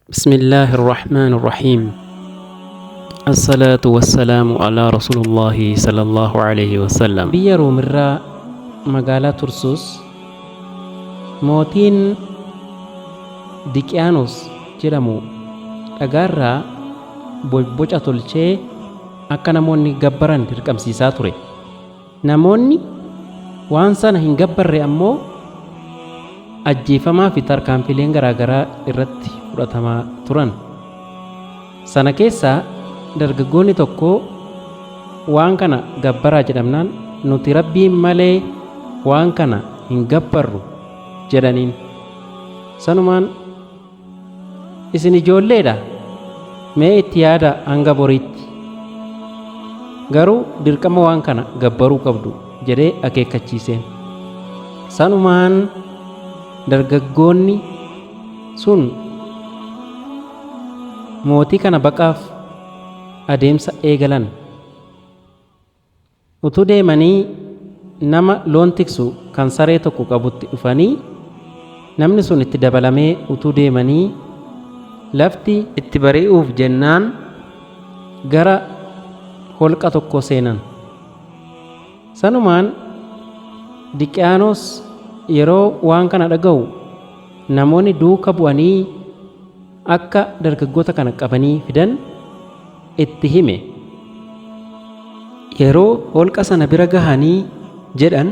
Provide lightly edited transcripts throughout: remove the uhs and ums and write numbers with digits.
بسم الله الرحمن الرحيم. الصلاة والسلام على رسول الله صلى الله عليه وسلم. Biyya Roomirraa magaalaa Tursus mootiin Diqiyaanos jedhamu dhagaarraa boca tolchee akka namoonni gabbaran dirqamsiisaa ture. Namoonni waan sana hin gabbarre ammoo ajjeefamaa fi tarkaanfileen garaagaraa irratti fudhatamaa turan. Sana keessaa dargaggoonni tokko waan kana gabbaraa jedhamnaan, "Nuti Rabbiin malee waan kana hin gabbarru" jedhaniin. Sanumaan, "Isin ijoolleedha, mee itti yaada hanga boriitti, garuu dirqama waan kana gabbaruu qabdu" jedhee akeekkachiiseen. Sanumaan dargaggoonni sun mootii kana baqaaf adeemsa eegalan. Utuu deemanii nama loon tiksu kan saree tokko qabutti dhufanii, namni sun itti dabalamee utuu deemanii lafti itti bari'uuf jennaan gara holqa tokko seenan. Sanumaan Diqiyaanos yeroo waan kana dhaga'u namoonni duuka bu'anii akka dargaggoota kana qabanii fidan itti hime. Yeroo holqa sana bira gahanii jedhan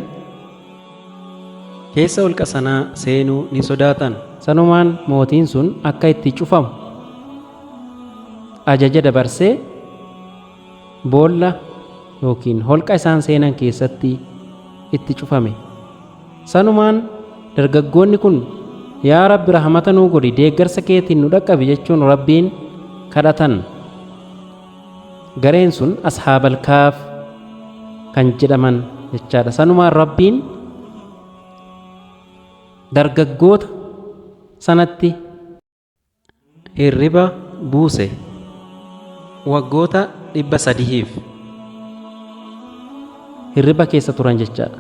keessa holqa sanaa seenuu ni sodaatan. Sanumaan mootiin sun akka itti cufamu ajaja dabarsee boolla yookiin holqa isaan seenan keessatti itti cufame. Sanumaan dargaggoonni kun, "Yaa Rabbi, rahmata nuu godhi, deeggarsa keetiin nu dhaqqabi" jechuun Rabbiin kadhatan. Gareen sun Ashaabal Kaaf kan jedhaman jechaadha. Sanumaan Rabbiin dargaggoota sanatti hirriba buuse waggoota 300f hirriba keessa turan jechaadha.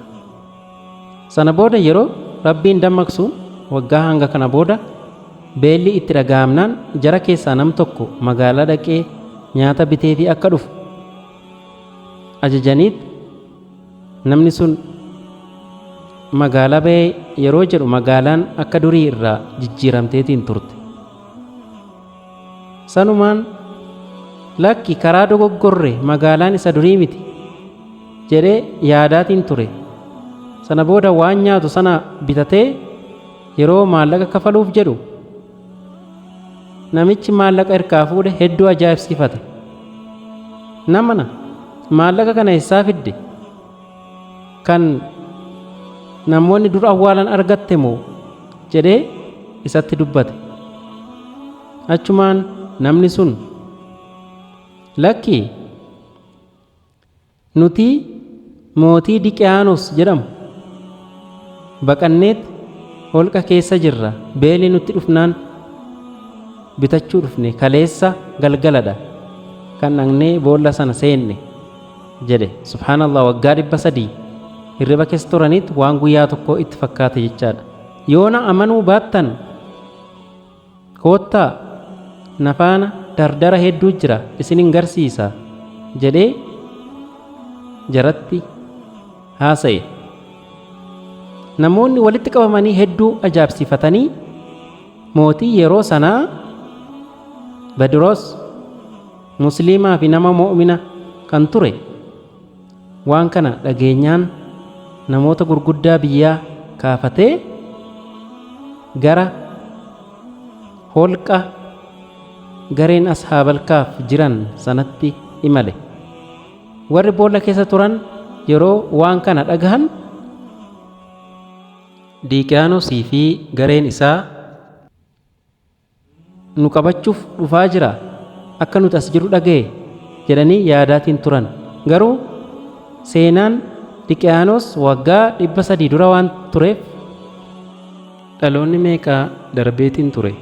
Sana booda yeroo Rabbiin dammaqsuun waggaa hanga kana booda beelli itti dhaga'amnaan, jara keessaa nam tokko magaalaa dhaqee nyaata biteefii akka dhufu ajajaniit, namni sun magaalaa ba'ee yeroo jedhu magaalaan akka durii irraa jijjiiramteetiin turte. Sanumaan, "Lakki, karaa dogoggorre, magaalaan isa durii miti" jedhee yaadaatiin ture. Sana booda waan nyaatu sana bitatee yeroo maallaqa kafaluuf jedhu namichi maallaqa harkaa fuudhe hedduu ajaa'ibsiifate. "Namana, maallaqa kana eessaa fidde? Kan namoonni dur awwaalan argatte moo?" jedhee isatti dubbate. Achumaan namni sun, "Lakki, nuti mootii Diqiyaanos jedhamu baqanneet holqa keessa jirra. Beelli nutti dhufnaan bitachuu dhufne. Kaleessa galgaladha kan dhaqnee boolla sana seenne" jedhe. Subhaanallah, waggaa 300 hirriba keessa turaniit waan guyyaa tokko itti fakkaate jechaadha. "Yoona amanuu baattan, koottaa na faana, dardara hedduu jira, isinin garsiisa" jedhee jaratti haasa'e. Namoonni walitti qabamanii hedduu ajaa'ibsiifatanii, mootii yeroo sanaa Badiroos musliimaa fi nama mo'mina kan ture waan kana dhageenyaan namoota gurguddaa biyyaa kaafatee gara holqa gareen Ashaabal Kaaf jiran sanatti imale. Warri boolla keessa turan yeroo waan kana dhagahan Diqiyaanosii fi gareen isaa nu qabachuuf dhufaa jira, akka nuti as jiru dhaga'e jedhanii yaadaatiin turan. Garuu seenaan Diqiyaanos waggaa 300 dura waan tureef dhaloonni meeqaa darbeetiin ture.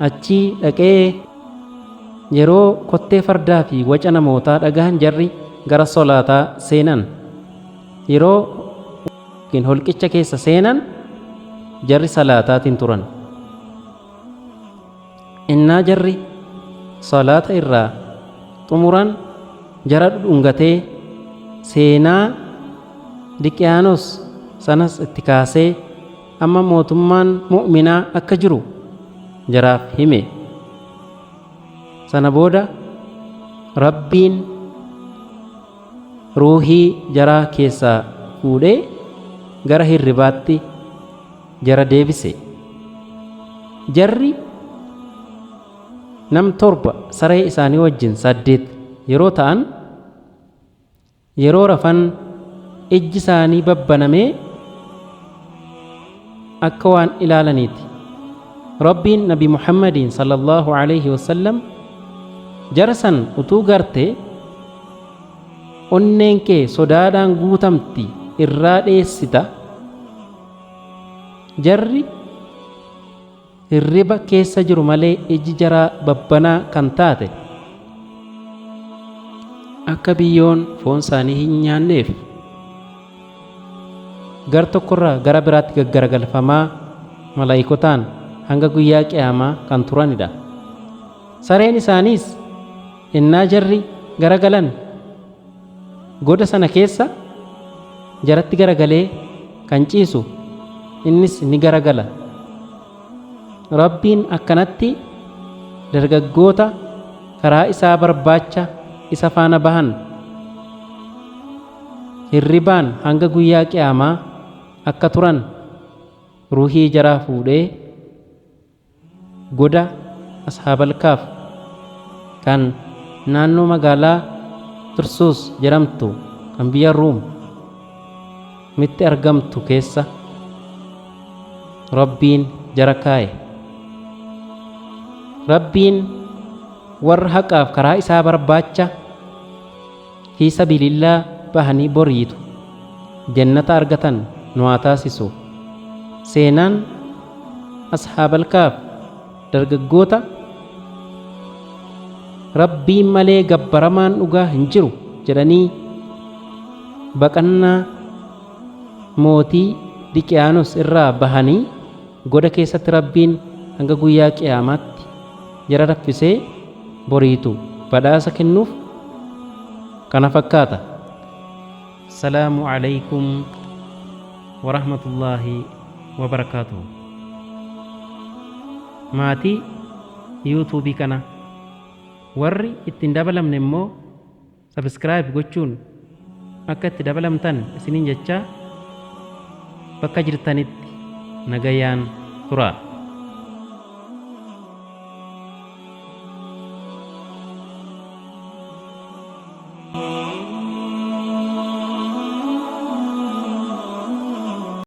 Achii dhaqee yeroo kottee fardaa fi waca namootaa dhagahan jarri gara solaataa seenan. Yeroo holqicha keessa seenan jarri salaataatiin turan. Innaa jarri salaata irraa xumuran jara dhudhungatee seenaa Diqiyaanos sanas itti kaasee amma mootummaan mu'minaa akka jiru jaraaf hime. Sana booda Rabbiin ruuhii jaraa keessaa fuudhee gara hirribaatti jara deebise. Jarri nam 7 saree isaanii wajjin 8 yeroo ta'an yeroo rafan ijji isaanii babbanamee akka waan ilaalaniiti. Rabbiin Nabi Muhammadiin sallallahu alaihi wasallam jara san utuu garte onneen kee sodaadhaan guutamti irraa dheessita. Jarri hirriba keessa jiru malee ijji jaraa babbanaa kan taate akka biyyoon foon isaanii hin nyaanneef gar tokkorraa gara biraatti gaggaragalfamaa malaayikotaan hanga guyyaa qiyaamaa kan turanidha. Sareen isaaniis innaa jarri garagalan goda sana keessa jaratti garagalee kan ciisu innis ni garagala. Rabbiin akkanatti dargaggoota karaa isaa barbaacha isa faana bahan hirribaan hanga guyyaa qiyaamaa akka turan ruuhii jaraa fuudhee goda Ashaabal Kaaf kan naannoo magaalaa Tursuus jedhamtu kan biyya Ruum mitti argamtu keessa Rabbiin jara kaa'e. Rabbiin warra haqaaf karaa isaa barbaacha fi sabilillaa bahanii boriitu jannata argatan nu haa taasisu. Seenaan Ashaabal Kaaf dargaggoota Rabbiin malee gabbaramaan dhugaa hin jiru jedhanii baqannaa mootii Diqiyaanos irraa bahanii goda keessatti Rabbiin hanga guyyaa qiyaamaatti jara raffisee boriitu badhaasa kennuuf kana fakkaata. Salaamu alaykum wa rahmatullaahi wa barakaatuhu. Maatii yuutuubii kana warri ittiin dabalamne immoo sabiskiraayib gochuun akka itti dabalamtan isiniin jechaa bakka jirtanitti nagayaan turaa.